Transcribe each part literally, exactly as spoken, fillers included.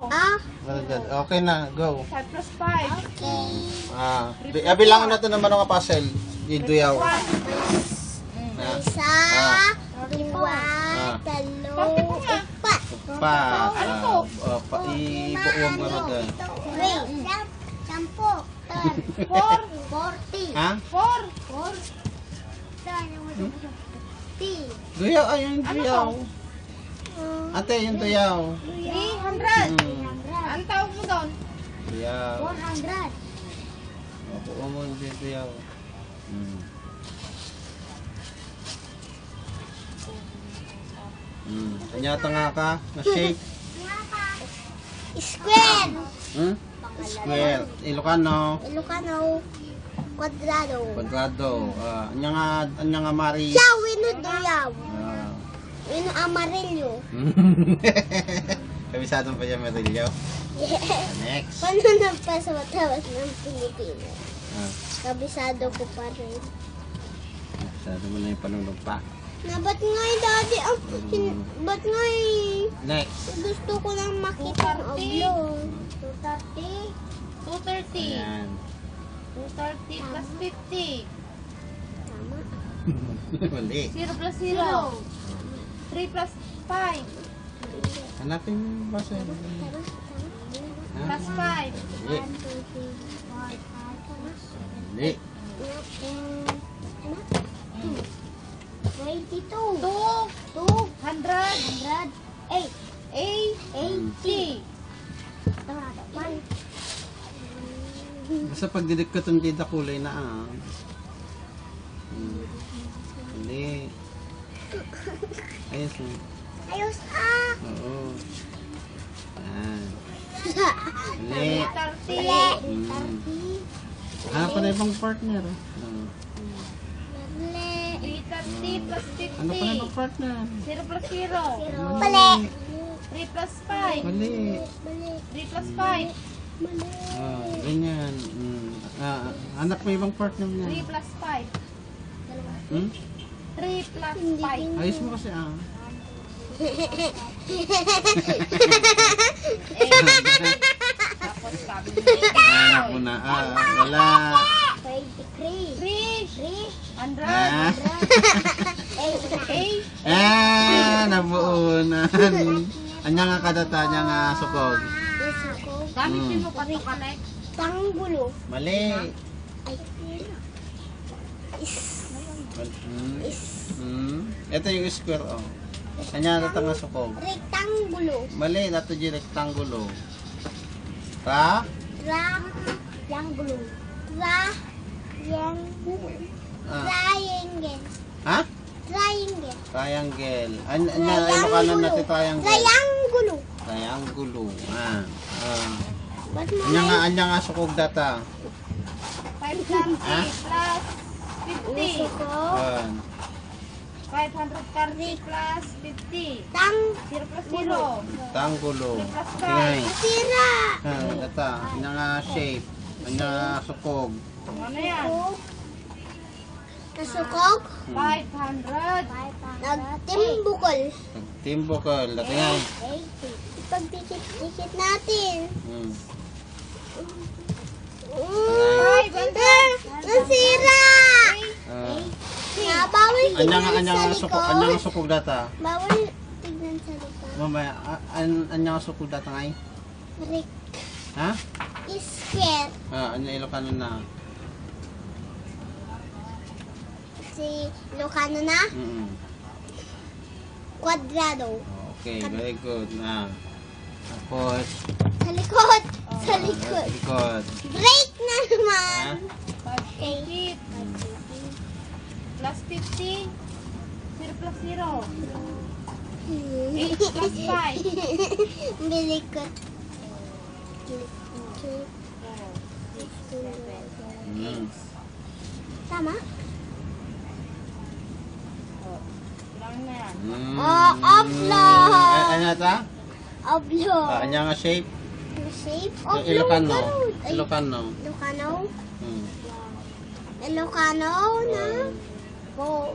Ah. Very good. Okay na, go. Five plus five. Okay. Ah, bi-, ah, bilangan natin naman ang puzzle. Yung duyaw. One. Ah. Isa, ah, dua, ah, talo, upat. Upat. Ano to? Ah, pa-, ibuo mo na doon. Wait, sampu. Four. Forty. Ha? Four. Four. Forty. Duyaw, ay, yung duyaw. Ate, yung duyaw. Three hundred. Hmm. Ang tawag mo doon? Duyaw. Four hundred. Opo, mo yung duyaw. Hmm. Hmm. Anya ta nga ka? Na shape? Square. Hmm? Square. Ilocano. Ilocano. Kwadrado. Kwadrado. Ah, anya nga, anya nga mari? Yaw, ino duyaw? Ah. Ino amarillo? Kabisado pa yung amarillo? Yes. Next. Paano nagpasawat-sawat ng Pilipino? Ah. Kabisado ko pa rin. Kabisado mo na yung panunod pa. Na, ba't nga, Daddy, ang, mm, ba't nga, next, gusto ko lang makita ang oblong. Two thirty. Two thirty. Ayan. Two thirty plus fifty. Tama. Mali. Zero plus zero. Zero. Three plus five. Hanapin mo yung basa. Tama, tama, tama. Ha? Plus five. Mali. One, two, three, four, five, six. Mali. Tama. Twenty-two. Two. Two. Hundred. Hundred. Eight. Eight. Eighty. Tama, tama. Basta pag didikkat ang dida kulay na, ah. Hmm. Hindi. Ayos mo. Ayos, ah. Oo. Yan. Hindi. Thirty. Hmm. Hanap pa na ibang partner, ah. Oo. Mali. Three thirty plus fifty. Ano pa na ibang partner? Zero plus zero. Mali. Three plus five. Mali. Three plus five. Mali. Ah, ganyan. Mm. Ah, anak mo ibang partner niya. Three plus five. Hmm? Three plus five. Ayos mo kasi, ah. Tapos sabi niya, anak mo na. Ah, wala. Three. Three. Hundred. Ah. Eight. Eight. Ah, nabuo na. Anya nga kadata, anya nga sukog? Gamit mo pa to, Kalek? Tanggulo. Mali. Ay, is. Hmm. Is. Hmm. Ito yung square, oh. Anya nga kadata nga sukog? Rektanggulo. Mali, dato di rektanggulo. Ra? Ra-, triangle. Ra-, yang-, ah, triangle. Ha? Triangle. Triangle. An-, anya, triangle. Ilocano na ti triangle? Triangulo. Triangulo. Ah. Ah. Ba't mo anya nga, anya nga sukog data? Five thirty, ha? Plus fifty. Sukog. Ah. Five hundred thirty plus fifty. Tang- Zero plus zero. Tanggulo. Three plus five. Sige. Sira. Ah, data. Anya nga shape. Anya nga sukog. Ano yan? Sukog. Nasukog? Hmm. Five hundred. Nagtimbukol. Nagtimbukol. Dati nga. Eighty. Ipagdikit-dikit natin. Hmm. Mm. Ay, banda. Ah, nasira. Ah. Bawal tignan sa likod. Anya nga, anya nga sukog, anya nga sukog data? Bawal tignan sa likod. Mamaya, a-, an-, anya nga sukog data nga eh? Brick. Ha? Square. Ah, anya Ilocano na? Si Ilocano na? Mm-mm. Kwadrado. Okay, very good na. Tapos, sa likod. Sa likod. Ah, sa likod. Break na naman. Ha? Five eighty. Hmm. Plus fifty. Zero plus zero. Hmm. Eight plus five. Bilikot. Hmm. Tama? Oh, kulang na yan. Mm. Oh, oblong. Ay, ano ta? Oblong. Ah, anya nga shape? Shape? Oblong. Ilocano. Ay, Ilocano. Ilocano? Hmm. Ilocano na. Wow.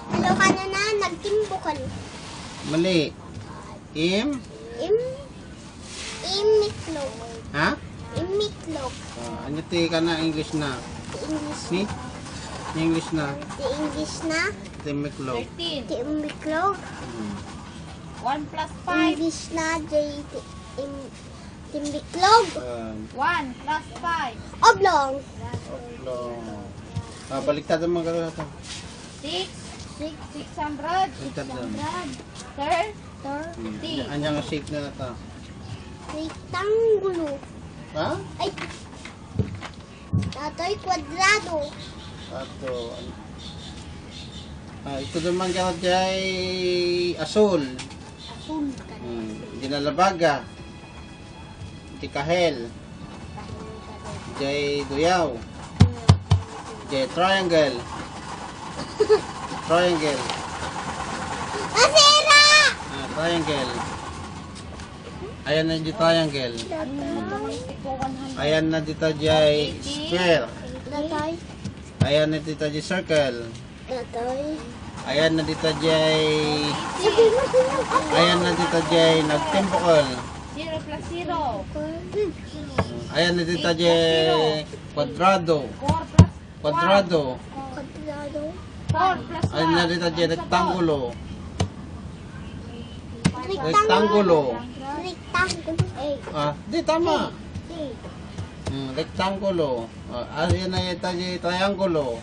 Ilocano na, nagtimbukol. Mali. Im? Im? Ah, ania ti kana English na? English. Ni? English na. Ti English na. Ti imeklog. Thirteen. Ti imeklog. Hmm. One plus five. English na, J T. Im-, timbiklog. Ah. One plus five. Oblong. Oblong. Ah, baliktad ang mga kalahatan. Six. Six. Six hundred. Six hundred. Sir? Thirty. Hmm. Anya nga shape na ito? Rectangulo. Ha? Ay. Datoy kwadrado. Ato. Ah, ito naman ka jay asul. Asul. Hmm, ginalabaga. Jay kahel. Jay duyaw. Jay triangle. Triangle. Masira! Ah, triangle. Ayan na di triangle. Ayan na dita jay square. Datoy. Ayan na dita jay circle. Datoy. Ayan na dita jay, ayan na dita jay nagtimbukol. Zero plus zero. Ayan na dita jay kwadrado. Four plus Kwadrado. Kwadrado. Four plus one. Ayan na dita jay rektangulo. Rektangulo. Rektangulo. Rectangulo. Eh. Ah, di tama. Eh. Hmm, rektangulo. Ah, ayan na dita jay triangulo.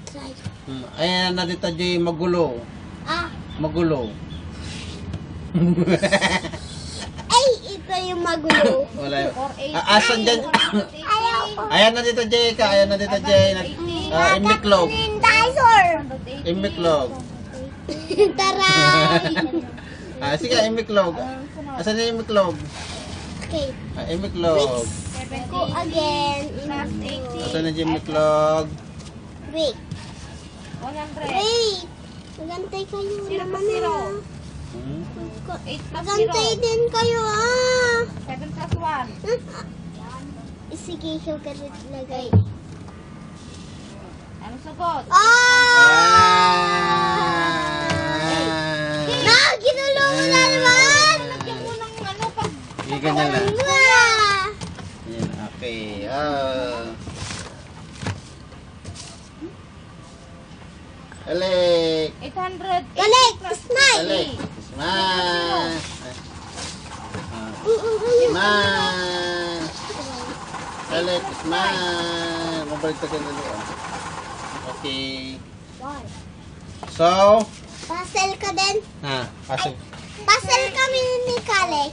Try. Hmm, ayan na dita jay magulo. Ah. Magulo. Ay, ito yung magulo. Wala yun. Ah, asan dyan? Ayaw ko. Ayan na dita jay ka, ayan na dita jay. Nag-, ah, imiklog. Yung dinosaur. Imiklog. Taray. Ah, sige, imiklog. Asan na yung imiklog? Okay. Ah, imiklog. Ko again. Asan na yung imiklog? Wait. One hundred. Wait. Magantay kayo naman, ah. Hmm? Eight plus zero. Magantay din kayo, ah. Seven plus one. Hmm? Sige, ikaw ka rin lagay. Ang sugot? Ah! Ah! Na, ginulo mo na naman! Lagyan mo ng ano, pag Hindi ka na lang. Wala. Yan, okay. Ah. Balik. Eight hundred. Balik, smile. Balik. Smile. Ah. Smile. Balik, smile. Mabalik ka dyan, ano, ah. Okay. So? Puzzle ka din? Ha, puzzle. Puzzle kami ni Kale.